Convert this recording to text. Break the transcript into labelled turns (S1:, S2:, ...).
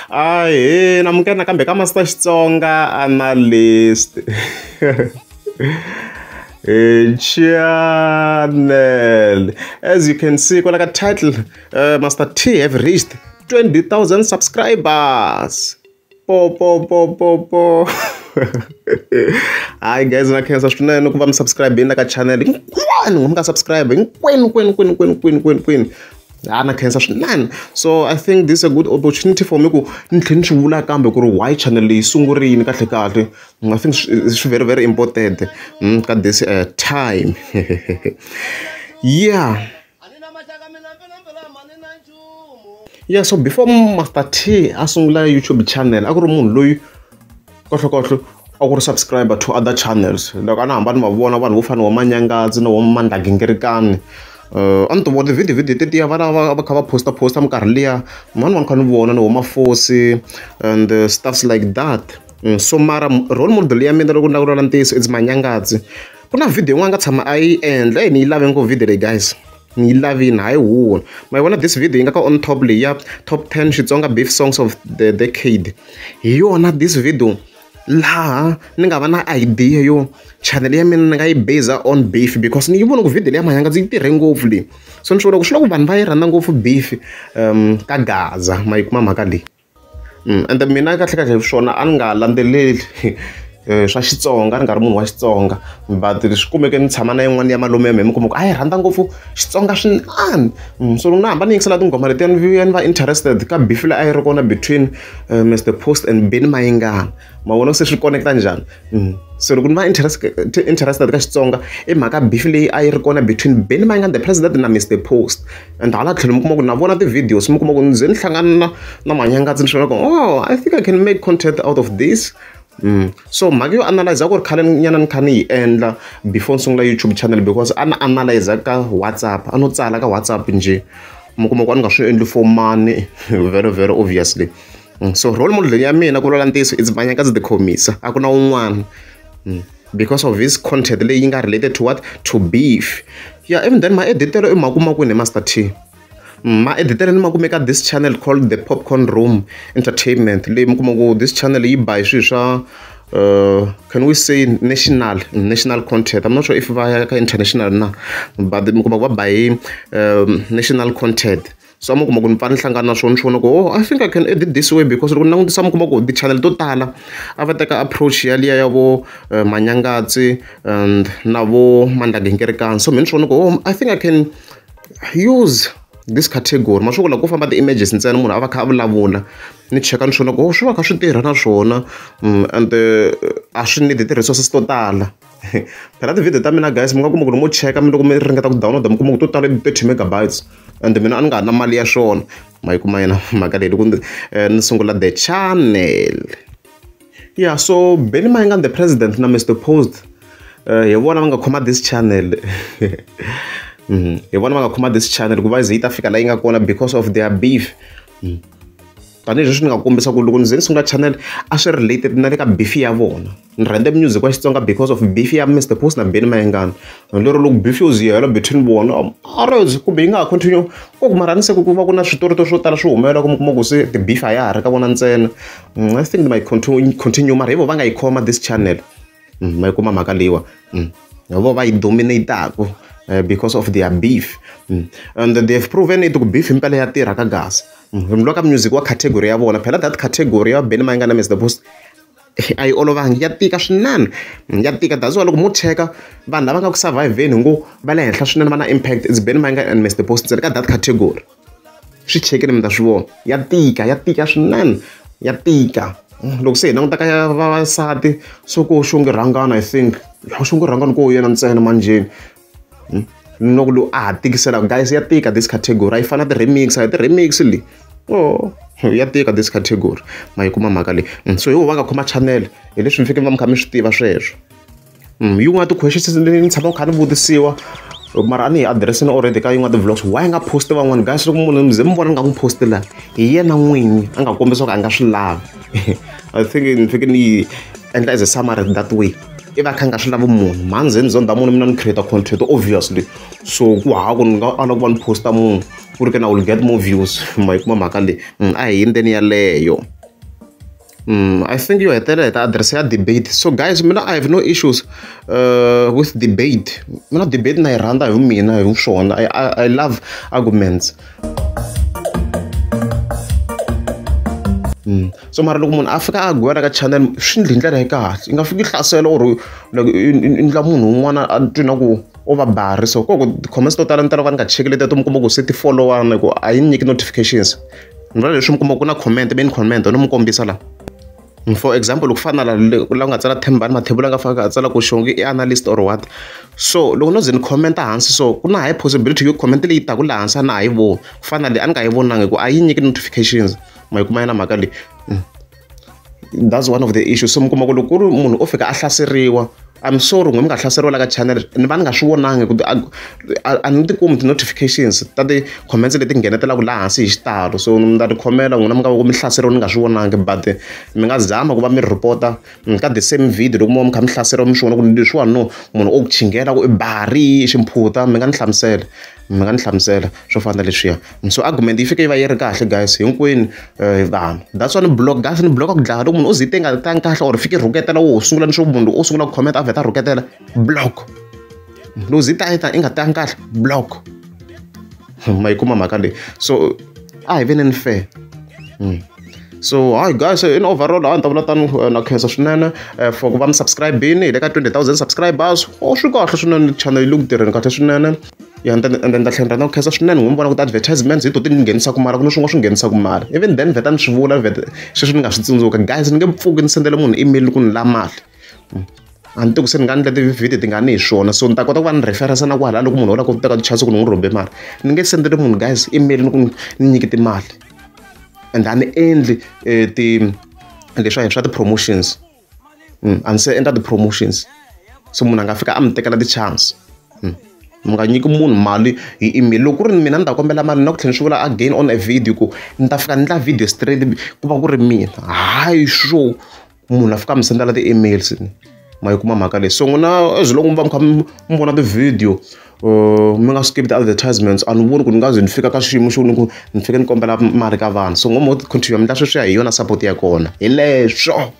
S1: Ahee, namukela nakambe ka Master Xitsonga Analyst channel. As you can see, kwala ka title, Master T have reached 20,000 subscribers. Po po po po po. Hi guys, na khensa swinene ku va mi subscribe na ka channel. Hinkwenu mi nga subscribe hinkwenu kwenu kwenu kwenu kwenu kwenu kwenu. Na khensa swinene. So I think this is a good opportunity for me ku ni tlhela ni swi vula kambe ku ri why channel leyi sungurini kahle kahle. I think it's very very important ka this time. Yeah. Yeah, so before Master T a sungula YouTube channel, a ku ri munhu loyi kahle kahle a ku ri subscriber to other channels. Loko a na hamba ni va vona vanhu vo fana wa Manyangadzi na wa Mandla Gingirikani. A ni ti vona video tetiya va va kha va posta minkarhi liya mani va ni kha ni vona ni huma Fosi and stuffs like that. So mara role model ya mina loko ni lava ku vulavula ntiyiso it's Manyangadzi. Ku na video yin'wana a nga tshama a yi endla, ni yi lave ngopfu video leyi guys. Ni yi lavini hayi huwa. Ma yi vona this video yi nga ka on top leyi ya top 10 Xitsonga beef songs of the decade. Hi yona this video laha ni nga va na idea yo channel ya mina ni nga yi base on beef because ni yi vona ku video leyi ya Manyangadzi yi tirhe ngopfu leyi. So ni swi vona ku swi lava ku vanhu va yi rhandza ngopfu beef ka Gaza ma yi kuma mhaka leyi. And mina kahle kahle swona a ni nga landzeleli swa Xitsonga, a ni nga ri munhu wa Xitsonga, but swi kumeke ni tshama na yin'wana ya malume ya mina mi kuma ku a yi rhandza ngopfu Xitsonga swinene. So loko na hamba ni yingisela tinghoma letiya ni vuya ni va interested ka beef leyi a yi ri kona between Mr Post and Benny Mayengani. Ma vona se swi connect-a njhani? So loko ni va interested ka Xitsonga i mhaka beef leyi a yi ri kona between Benny Mayengani the president na Mr Post. And hala tlhelo mi kuma ku na vona ti-videos mi kuma ku ni ze ni hlangana na Manyangadzi ni swi vona ku oh, I think I can make content out of this. So mhaka yo analyze ku ri khale nyana ni kha ni yi endla before ni sungula YouTube channel because a ni analyze ka WhatsApp, a no tsala ka WhatsApp njhe mi kuma ku a ni nga swi endli for money very very obviously. So role model ya mina ku vulavula ntiyiso it's Manyangadzi the Khomisa, a ku na un'wana because of his content leyi yi nga related to what? To beef. Yeah, even then maeditelo i ma kuma kwini Master T? Maeditelo ni ma kume ka this channel called The Popcorn Room Entertainment leyi mi kuma ku this channel yi ba hi swilo swa can we say national content. I'm not sure if va ya ka international na, but mi kuma ku va ba hi national content. So mi kuma ku ni pfa ni hlangana na swona ni swi vona ku oh, I think I can edit this way because loko ni langutisa mi kuma ku ti-channel to tala a va teka approach ya liya ya vo Manyangadzi and na vo Mandla Gingirikani. So mina ni swi vona ku oh, I think I can use this category. Ma swi ku loko ku famba ti-images ntsena munhu a va kha a vulavula ni cheka ni swi vona ku oh, swi va kha swi tirha na swona and a swi need ti-resources to tala. Phela ti-video ta mina guys mi nga kuma ku mo cheka mi loko mi ringeta ku download mi kuma ku to tala i 30 megabytes and mina a ni nga ha na mali ya swona. Ma yi kuma yena mhaka leyi loko ni sungula the channel. Yeah, so Benny Mayengani the president na Mr Post hi vona va nga khoma this channel. Hi vona va nga khoma this channel ku va ze yi ta fika laha yi nga kona because of their beef. Tanihi leswi ni nga kombisa ku loko ni ze ni sungula channel a swi related na le ka beef ya vona. Ni rhandza music wa Xitsonga because of beef ya Mr Post na Benny Mayengani. Lero loko beef yo ze yi hela between vona a kumbe yi nga ha continue ku mara ni se ku va ku na switori swo tala swi humelela ku mi kuma ku se ti-beef a ya ha ri ka vona ntsena. I think they might continue mara hi vona va nga yi khoma this channel. Ma yi kuma mhaka leyiwa. Hi vona va yi dominate-aku because of their beef. And they have proven it ku beef himpela ya tirha ka Gaza. Loko ka music wa category ya vona phela that category ya Benny Mayengani na Mr Post a yi olovangi, ya tika swinene, ya tika. That's why loko mo cheka vanhu lava nga ku survive-eni ngo va le henhla swinene va na impact it's Benny Mayengani and Mr Post ntsena ka that category. Swi chekeni mi ta swi vona, ya tika, ya tika swinene, ya tika. Loko se hi languta ka vavasati so ko Xongi Rhangani, I think Xongi Rhangani ko yena ntsena manjheni. Loko lowu a ha tikisela guys ya tika this category, a yi fana na ti-remix, a hi ti-remix leyi. Oh, ya tika this category, ma yi kuma mhaka leyi. So hi vona va nga khoma channel hi leswi mi fike mi va mi kha mi swi tiva sweswo. Yin'wana ya ti-questions leyi ni tshamaka kha ni vutisiwa mara a ni yi address-ini already ka yin'wana ti-vlogs, why nga post van'wana guys? Loko munhu mi ze mi vona ni nga n'wi post la hi yena n'winyi a nga kombisa ku a nga swi lavi. I think ni fike ni yi endla as a summary that way. I va kha nga swi lavi munhu mhani ze ni zonda munhu mina ni create content obviously, so ku hava ku ni nga ala ku va ni posta munhu ku ri ke na will get more views. Ma yi kuma mhaka leyi? A hi ndzeni yaleyo. I think yo hetelela hi ta address ya debate. So guys, mina I have no issues with debate. Mina debate na yi rhandza hi mina hi swona. I love arguments. So mara loko munhu a fika a gwela ka channel swi ndli hi ndlela ya kahle i nga fiki hlasela or like i ndla munhu un'wana a twi na ku o va bari. So koko ti-comments to tala ni tala ku va ni nga cheki letiya to mi kuma ku se ti follow-ana ku a yi ni nyiki notifications. Ni vula leswi mi kuma ku na comment ve ni comment no mi kombisa la. For example, loko fana na la nga tsala Thembani Mathebula nga faka a tsala ku Xongi i analyst or what. So loko no ze ni comment hansi so ku na high possibility yo comment leyi taku laha hansi a na ha yi voni. Ku fana na leyi a ni nga yi vonangi ku a yi nyiki notifications. Ma yi kuma yena mhaka leyi. That's one of the issues. So mi kuma ku loko ku ri munhu o fika a hlaseriwa, I'm sorry n'we mi nga hlaseriwa la ka channel ni va ni nga swi vonangi ku a ni ti kumi ti-notifications ta ti-comments leti nghenetelaka laha hansi hi xitalo. So ni ta ti khomela n'wina mi nga va ku mi hlaseriwa ni nga swi vonangi, but mi nga zama ku va mi report-a ka the same video loko mo va mi kha mi hlaseriwa mi swi vona ku leswiwani no munhu o ku chingela ku i bari ximphuta mi nga ni hlamusela. Mi nga ni hlamusela swo fana na leswiya. So argument yi fike yi va yi ri kahle guys hinkwenu vanhu. That's why ni block guys ni block ku dlaya loko munhu o ze yi nga tangi kahle or fike rhuketela wo sungula ni swo munhu o sungula ku comment a vheta rhuketela block. Loko ze yi ta yi nga tangi kahle block. Ma yi kuma mhaka leyi. So a hi veneni fair. So hi guys, in overall a ni ta vula tano na khensa swinene for ku va mi subscribe-ini hi le ka 20,000 subscribers. O swi kahle swinene channel yi le ku tirheni kahle swinene. Yeah, and then ta tlhela ni khensa swinene n'wi vona ku ti-advertisements hi to ti ni nghenisaka mali ku na swin'wana swi nghenisaka mali. Even then vheta ni swi vula vheta sweswi ni nga swi tsundzuka guys ni nge pfuki ni sendela munhu email ku ni la mali. A ni tivi ku se ni nga endla ti-video ti nga ni hi swona so ni ta kota ku va ni reference na kwalaya loko munhu o lava ku teka chance ku ni n'wi rhombe mali. Ni nge sendeli munhu guys email ni ku ni nyiki timali. And a ni endli ti leswiya swa ti-promotions. A ni se endla ti-promotions. So munhu a nga fika a mi tekela ti-chance. Mi nga nyiki munhu mali hi email. Loko ku ri mina ni ta kombela mali na ku tlhela ni swi vula again on a video ku ni ta fika ni endla video straight ku va ku ri mina. Hayi swo munhu a fika a mi sendela ti-emails. Ma yi kuma mhaka leyi. So n'wina as long mi va mi kha mi vona ti-video mi nga skip ti-advertisements a ni voni ku ni nga ze ni fika ka xiyimo xo ni ku ni fike ni kombela mali ka vanhu. So n'we mo continue mi endla sweswiya hi yona support ya kona. Hi leswo.